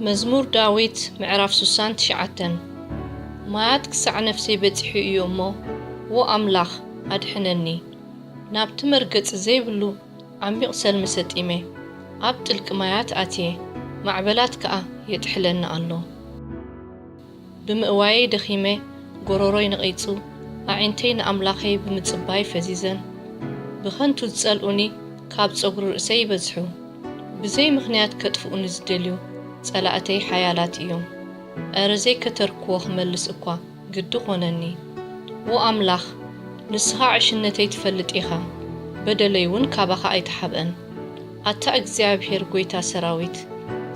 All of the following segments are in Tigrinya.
መዝሙር ዳዊት ምዕራፍ ስሳን ትሽዓተን። ማያት ክሳዕ ነፍሰይ በጺሑ እዩ እሞ፣ ዎ ኣምላኽ፣ ኣድሕነኒ። ናብቲ መርገጺ ዘይብሉ ዓሚቕ ሰልሚ ሰጢመ፣ ኣብ ጥልቂ ማያት ኣትየ፣ ማዕበላት ከኣ የጥሕለኒ ኣሎ። ብምእዋየይ ደኺመ፣ ጎሮሮይ ነቒጹ፣ ኣዒንተይ ንኣምላኸይ ብምጽባይ ፈዚዘን። ብኸንቱ ዝጸልኡኒ ካብ ጸጉሪ ርእሰይ ይበዝሑ። ብዘይ ምኽንያት ከጥፍኡኒ ዝደልዩ ጸላእተይ ሓያላት እዮም። ኣረ ዘይከተርክዎ ክመልስ እኳ ግዲ ኾነኒ። ዎ ኣምላኽ፣ ንስኻ ዕሽነተይ ትፈልጥ ኢኻ፣ በደለይ እውን ካባኻ ኣይተሓብአን። ኣታ እግዚኣብሄር ጐይታ ሰራዊት፣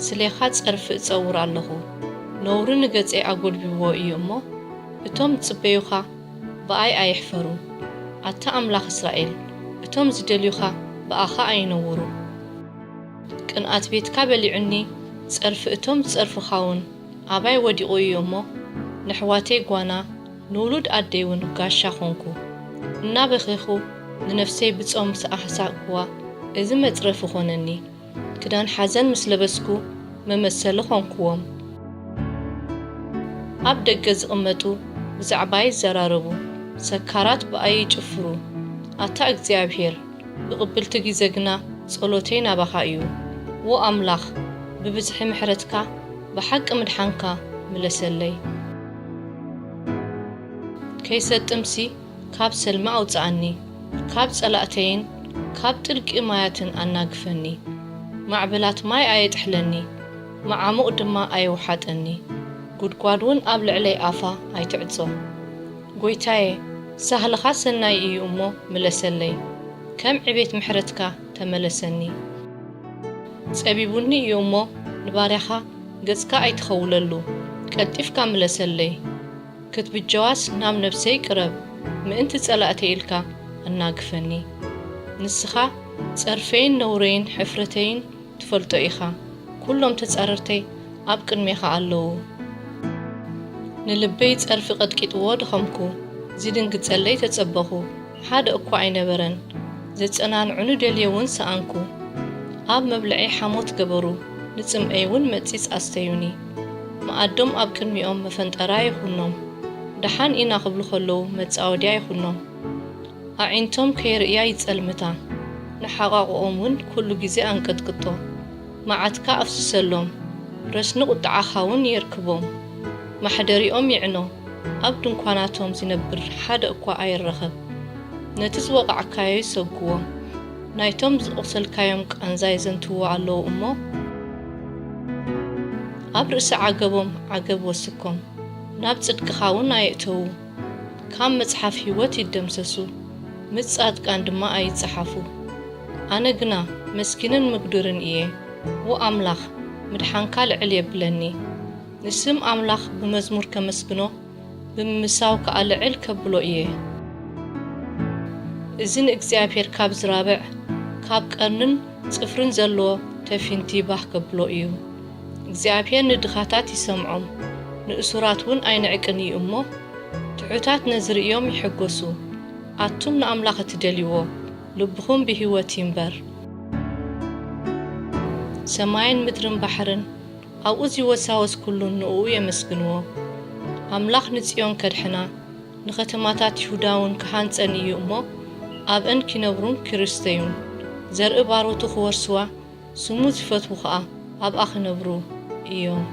ስሌኻ ጸርፊ እጸውር ኣለኹ። ነውሪ ንገጸይ ኣጐልቢብዎ እዩ እሞ፣ እቶም ዝጽበዩኻ ብኣይ ኣይሕፈሩ። ኣታ ኣምላኽ እስራኤል፣ እቶም ዝደልዩኻ ብኣኻ ኣይነውሩ። ቅንኣት ቤትካ በሊዑኒ፣ ጸርፊ እቶም ዝጸርፉኻ እውን ኣባይ ወዲቑ እዩ እሞ፣ ነሕዋተይ ጓና፣ ንውሉድ ኣደይ እውን ጋሻ ኾንኩ። እናበኸይኹ ንነፍሰይ ብጾም ምስ ኣሕሳእክዋ፣ እዚ መጽረፊ ኾነኒ። ክዳን ሓዘን ምስ ለበስኩ፣ መመሰሊ ኾንክዎም። ኣብ ደገ ዝቕመጡ ብዛዕባይ ይዘራረቡ፣ ሰካራት ብኣይ ይጭፍሩ። ኣታ እግዚኣብሄር፣ ብቕብልቲ ግዜ ግና ጸሎተይ ናባኻ እዩ። ዎ ኣምላኽ፣ ብብዝሒ ምሕረትካ ብሓቂ ምድሓንካ ምለሰለይ። ከይሰጥምሲ ካብ ሰልሚ ኣውጽኣኒ፣ ካብ ጸላእተይን ካብ ጥልቂ ማያትን ኣናግፈኒ። ማዕበላት ማይ ኣየጥሕለኒ፣ መዓሙቕ ድማ ኣየውሓጠኒ። ጉድጓድ እውን ኣብ ልዕለይ ኣፋ ኣይትዕጾ። ጐይታየ፣ ሳህልኻ ሰናይ እዩ እሞ ምለሰለይ፣ ከም ዕቤት ምሕረትካ ተመለሰኒ። ጸቢቡኒ እዩ እሞ ንባርያኻ ገጽካ ኣይትኸውለሉ፣ ቀልጢፍካ ምለሰለይ። ክትብጀዋስ ናብ ነፍሰይ ቅረብ፣ ምእንቲ ጸላእተይ ኢልካ ኣናግፈኒ። ንስኻ ጸርፈይን ነውረይን ሕፍረተይን ትፈልጦ ኢኻ። ኩሎም ተጻረርተይ ኣብ ቅድሜኻ ኣለዉ። ንልበይ ጸርፊ ቀጥቂጥዎ ደኸምኩ፣ ዝድንግጸለይ ተጸበኹ፣ ሓደ እኳ ኣይነበረን። ዘጸናንዑኒ ደልየ እውን ሰኣንኩ። ኣብ መብልዐይ ሓሞት ገበሩ፣ ንጽምኣይ እውን መጺጽ ኣስተዩኒ። መኣዶም ኣብ ቅድሚኦም መፈንጠራ ይኹኖም፣ ደሓን ኢና ክብሉ ከለዉ መጻወድያ ይኹኖም። ኣዒንቶም ከይርእያ ይጸልምታ፣ ንሓቋቑኦም እውን ኩሉ ግዜ ኣንቀጥቅጦ። መዓትካ ኣፍስሰሎም፣ ረስኒ ቁጥዓኻ እውን የርክቦም። ማሕደሪኦም ይዕኖ፣ ኣብ ድንኳናቶም ዝነብር ሓደ እኳ ኣይረኸብ። ነቲ ዝወቓዕካዮ ይሰግዎ፣ ናይቶም ዘቑሰልካዮም ቃንዛ የዘንትዎ ኣለዉ እሞ፣ ኣብ ርእሲ ዓገቦም ዓገብ ወስኮም፣ ናብ ጽድቅኻ እውን ኣየእተዉ። ካብ መጽሓፍ ህይወት ይደምሰሱ፣ ምስ ጻድቃን ድማ ኣይጸሓፉ። ኣነ ግና መስኪንን ምጉድርን እየ፣ ዎ ኣምላኽ፣ ምድሓንካ ልዕል የብለኒ። ንስም ኣምላኽ ብመዝሙር ከመስግኖ፣ ብምምሳው ከኣ ልዕል ከብሎ እየ። እዚ ንእግዚኣብሔር ካብ ዝራብዕ፣ ካብ ቀርንን ጽፍርን ዘለዎ ተፊንቲ ባህ ከብሎ እዩ። እግዚኣብሔር ንድኻታት ይሰምዖም፣ ንእሱራት እውን ኣይንዕቅን እዩ እሞ፣ ትሑታት ነዚ ርእዮም ይሕጎሱ። ኣቱም ንኣምላኽ እትደልይዎ፣ ልብኹም ብህይወት ይንበር። ሰማይን ምድርን ባሕርን ኣብኡ ዚወሳወስ ኩሉን ንእኡ የመስግንዎ። ኣምላኽ ንጽዮን ከድሕና፣ ንኸተማታት ይሁዳ እውን ክሃንጸን እዩ እሞ፣ ኣብአን ኪነብሩን ኪርስተዩን። ዘርኢ ባሮቱ ኪወርስዋ፣ ስሙ ዚፈትዉ ኸኣ ኣብኣ ኺነብሩ እዮም።